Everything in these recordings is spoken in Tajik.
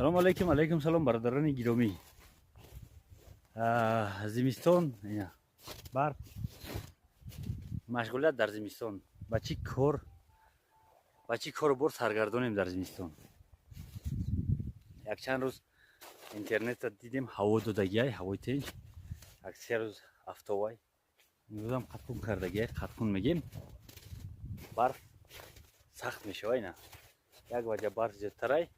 Салом алейкум, алейкум салом бародарони гиромӣ. Зимистон, барф, машғулият дар зимистон. Ба чӣ кор, ба чӣ кору бор саргардонем дар зимистон? Якчанд рӯз интернетро дидем, ҳаво додагиай, ҳавои тинч. Як се рӯз афтовай. Имрӯзам қатқун кардагиай, қатқун мегем. Барф сахт мешавай на. Як ваҷаб барф зиёдтарай,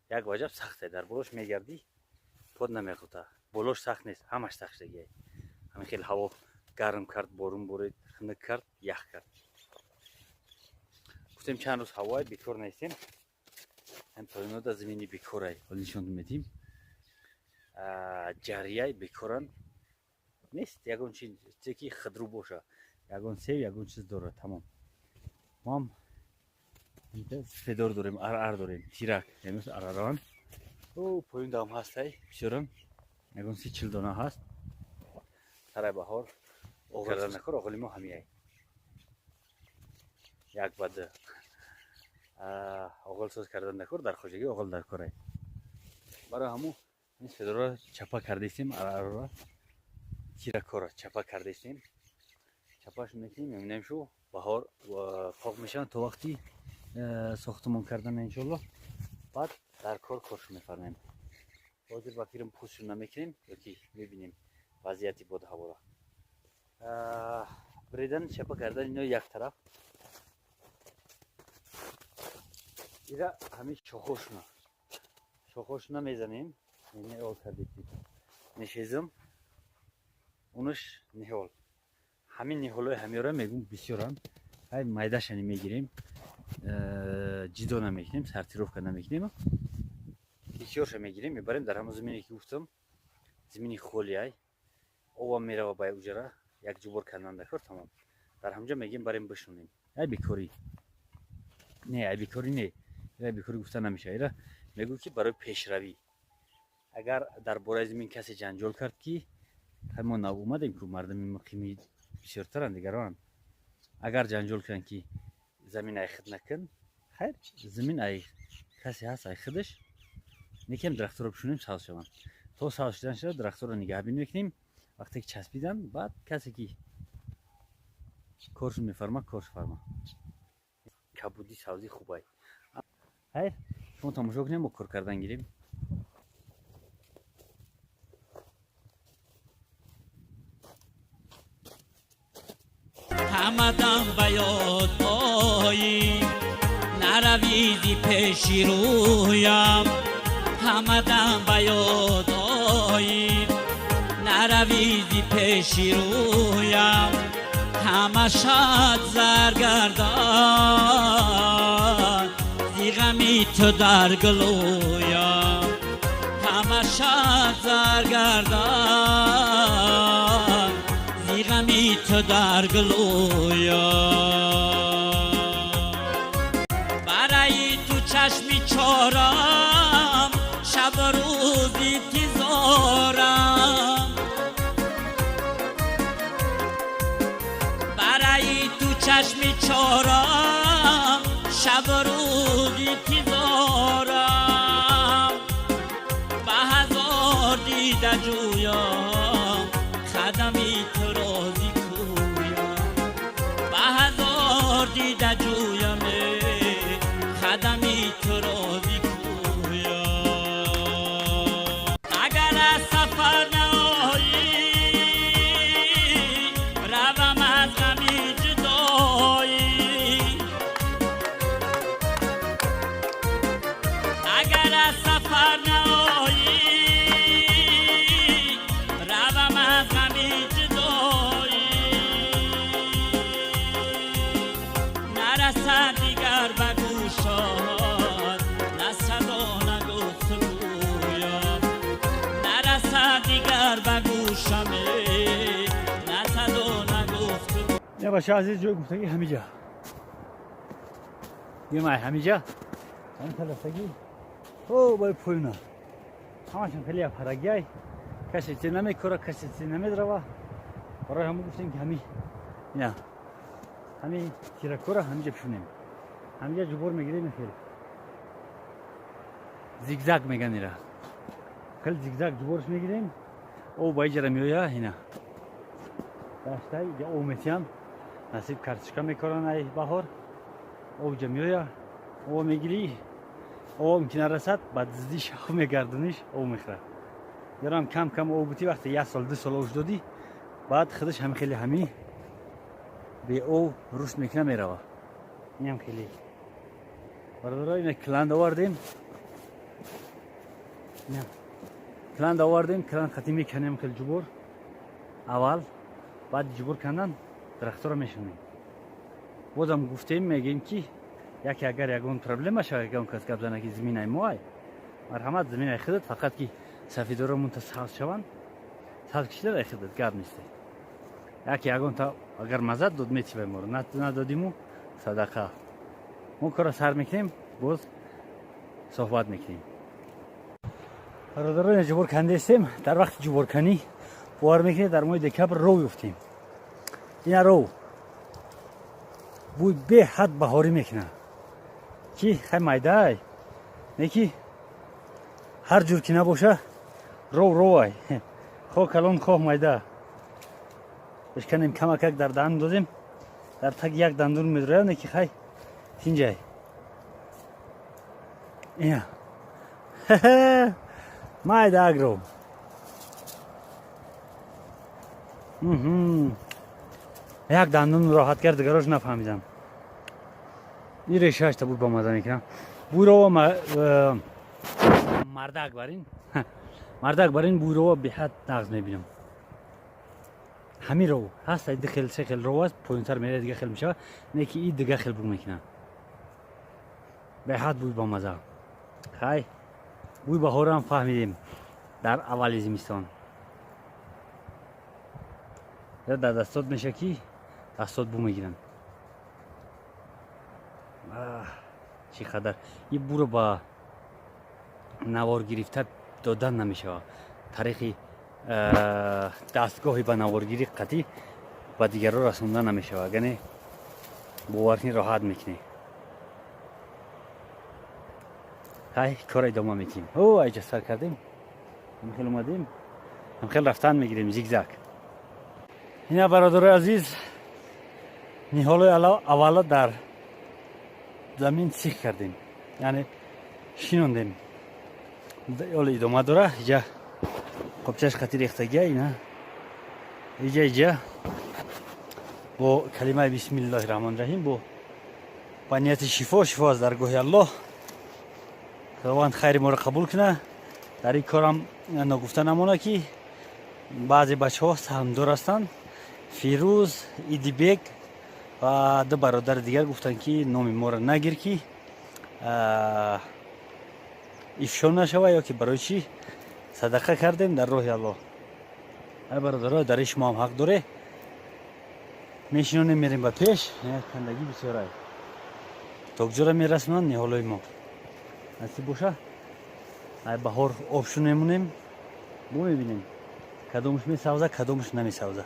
як ваҷаб сахтай. Дар болош мегардӣ, под намехӯта. Болош сахт нест, ҳамаш сахт шудагиай. Ҳамин хел ҳаво гарм кард, борун борид, хунук кард, ях кард. Гуфтем чанд рӯз ҳавоай, бекор нестем. Ҳам поёнода замини бекорай, ҳол нишон медиҳем. Ҷарияй бекоран нест, ягон чизе ки худрӯ боша, ягон сев, ягон чиз дорад, тамом. Моам сфедор дорем, арар дорем, тирак, имрӯз араран. О, поёндам ҳастай, бисёран, ягон 30-40 дона ҳаст. Сараи баҳор оғил накор, оғили мо ҳамияй. Як бад оғил соз кардан накор, дар хоҷагӣ оғил дар корай. Барои ҳамун ин сфедорро чапа кардаистем, арарро, тираккорро чапа кардаистем. Чапаш мекунем, мебинем шу баҳор қоқ мешаванд то вақти сохтумон кардан иншоаллоҳ. Баъд дар кор коршо мефармем. Ҳозир ба фирм пӯстшо намекунем, ёки мебинем вазъияти боду ҳаворо. Бридан чапа кардан ино як тараф. Ира ҳамин шохошуна. Шохошуна мезанем. Ниҳол кардед. Нишезм. Унуш ниҳол. Ҳамин ниҳолҳои ҳамиёра мегӯм бисёранд. Ҳай майдашани мегирем. Ҷидо намекунем, сортировка намекунем. Бисёрша мегирем, мебарем дар ҳамон замине ки гуфтам, замини холиай. Обам мерава ба уҷара, як ҷубор кардан дакор, тамом. Дар ҳамҷо мегем барем бишунем. Ай бекорӣ. Не, ай бекорӣ не. Ай бекорӣ гуфта намешава. Ира мегӯ ки барои пешравӣ. Агар дар бораи замин касе ҷанҷол кард ки мо нав омадем ку мардуми муқими бисёртаранд дигароанд. Агар ҷанҷол кунанд ки замин ай худ накун, хайр, замин ай касе ҳаст ай худаш, некем дарахтро бишунем сабз шаванд. То сабз шудан шуда дарахтро нигаҳбин мекунем, вақте ки часпиданд, баъд касе ки коршо мефарма, коршо фарма. Кабуди сабзӣ хубай. Хайр, шумо тамошо кунем, мо кор кардан гирем. Ҳамадам ба ёд оӣ, наравӣ зи пеши рӯям. Ҳамадам ба ёд оӣ, наравӣ зи пеши рӯям. Ҳама шад заргардон, зи ғами ту дар гулӯям. Ҳама шад заргардон, зи ғами ту дар гулӯям. Барои ту чашми чорам, шабу рӯз интизорам. Барои ту чашми чорам, шабу рӯз интизорам. Ба ҳазор дида ҷӯям, қадами ту розӣ кӯям. Ба ҳазор дида ҷӯям, қадами ту розӣ кӯям. Агар аз сафар наоӣ, равам аз ғами ҷудоӣ. Агар аз сафар наоӣ, равам аз ғами ҷудоӣ. Нарасад дигар ба гӯшат, на садо на гуфтугӯям. Нарасад дигар ба гӯшам, на садо на гуфтугӯям. Я бача азиз, ҷой гуфтагӣ ҳамиҷа. Димай ҳамиҷа. Ҳамин талафтагӣ. О, бай поёна. Ҳамашон хеле апарагиай. Касе чизе намекора, касе чизе намедрава. Барои ҳамон гуфтем ки ҳами ина ҳами тираккора ҳамиҷа пишунем. Ҳамиҷа ҷубор мегирем хел. Зигзаг меган ира. Хеле зигзаг ҷуборш мегирем, об ба иҷара меоя. Ина даштай иҷа об метиҳам, насиб картошка мекоран. Ай баҳор об иҷа меоя, об мегирӣ, обам ки нарасад, ба дуздӣ шах мегардониш, об мехӯрад. Ярам кам кам об бутӣ, вақте як сол, 2 сол обш додӣ, баъд худаш ҳами хеле ҳами беоб рушд мекуна, мерава. Инам хеле, бародаро, ина кланд овардем, кланд овардем, кланд хати меканем хеле ҷубор аввал, баъд ҷубор кандан дарахтҳоро мешонем. Бозам гуфтем, мегӯем, ки яке агар ягон проблема шава, ягон кас гап зана, ки заминаи моай, марҳамат, заминаи худат, фақат ки сафедора мунта сабз шаванд, сабз кишида худат гап несте. Яке ягонта агар мазад дод, метивай моро, надодиму садақа. Мо кора сар мекунем, боз суҳбат мекунем. Бародарон, ҷубор кандестем. Дар вақти ҷуборканӣ, бовар мекунед, дар моҳи декабр ров ёфтем. Ина ров бӯй беҳад баҳорӣ мекунад, ки хай майдаай, не ки ҳар ҷур ки набоша, ров ровай, хоҳ калон, хоҳ майда. Бишканем, камакак дар даҳан додем, дар таги як дандун медрояд, не ки хай тинҷай. Ина майда агро. Як дандун роҳат кард, дигарош нафаҳмидам. Ин решааш та буй бамаза мекунам. Буйрова мардак барин, мардак барин буйрова беҳад нағз мебинам. Ҳамин ров ҳаст, ду хел, се хел ров аст, поёнтар меравад, дига хел мешавад, не ки и дига хел бӯ мекунам, беҳад бӯй бамаза. Хай, бӯи баҳорам фаҳмидем дар аввали зимистон. Дар дастот меша, ки дастот бӯ мегиранд. Чӣ қадар ин буро ба навор гирифта додан намешавад, тариқи дастгоҳи ба наворгирӣ қатъӣ ба дигарро расонда намешавад. Агане бовар кунӣ, роҳат мекунӣ. Хай, кора идома метиҳем. О, айҷа сар кардем, ҳамхел омадем, ҳамхел рафтан мегирем, зигзаг. Ина, бародарои азиз, ниҳолои аввала дар замин сих кардем, яъне шинондем. Ҳоло идома дора. Иҷа қобчаш қати рехтагия. Ина иҷа бо калимаи бисмиллоҳи раҳмони раҳим, бо ба нияти шифо, шифо аз даргоҳи Аллоҳ. Худованд хайри моро қабул куна. Дар ин корам ногуфта намона, ки баъзе бачаҳо саҳмдор ҳастанд: Фирӯз, Идибек ва ду бародари дигар. Гуфтанд, ки номи моро нагир, ки ифшо нашава ё ки барои чӣ садақа кардем дар роҳи Аллоҳ. Ай бародаро, дар ин шумо ҳам ҳақ доре. Мешинонем, мерем ба пеш. Кандагӣ бисёрай, то куҷора мерасонанд ниҳолои мо, насиб боша. Ай баҳор обшу мемонем, бо мебинем, кадомаш месавза, кадомаш намесавза.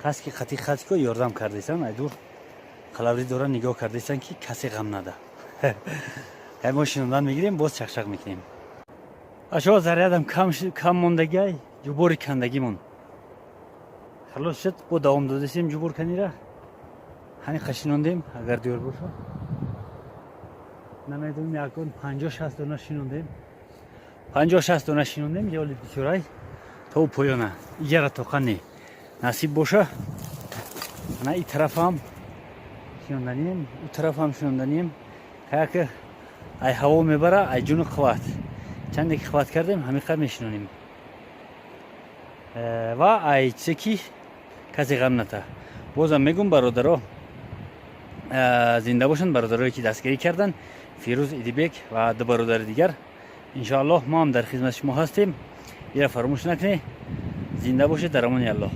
Кас ки қати хатико ёрдам кардесан, ай дур қалабри дора нигоҳ кардесан, ки касе ғам нада. Ай мо шинондан мегирем, боз чақчақ мекунем. Ашо зарядам кам мондагиай, ҷубори кандагимон халос шуд, бо давом додесем ҷубор канира. Ҳани қашинондем, агар диёр боша, намедонем, ягон 50-60 дона шинондем, 50-60 дона шинондем. Ёли бисёрай то поёна иҷара тоқа не, насиб боша. Ана и тарафам шинонданием, у тарафам шинонданием. Каяке ай ҳаво мебара, ай ҷуну қувват, чанде ки қувват кардем, ҳамин қадр мешинонем. Ва ай чизе ки касе ғам ната. Бозам мегум, бародаро, зинда бошанд бародарое ки дастгирӣ карданд: Фирӯз, Идибек ва ду бародари дигар. Иншоаллоҳ, мо ҳам дар хизмати шумо ҳастем, ира фаромӯш накунед. Зинда бошед, дар амони Аллоҳ.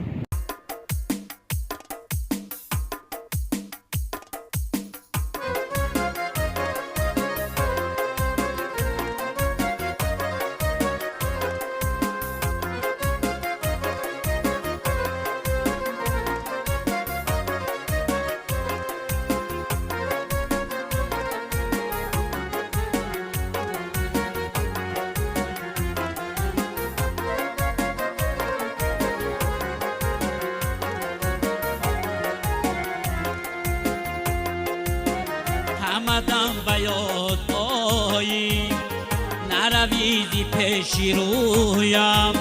Ҳамадам ба ёд оӣ, наравӣ зи пеши рӯям.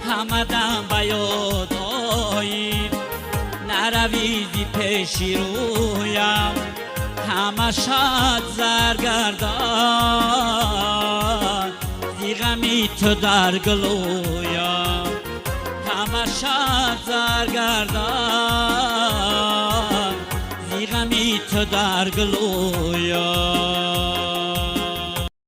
Ҳамадам ба ёд оӣ, наравӣ зи пеши рӯям. Ҳама шад заргардон, зи ғами ту дар гулӯям. Ҳама шад заргардон, зи ғами ту дар гулӯям.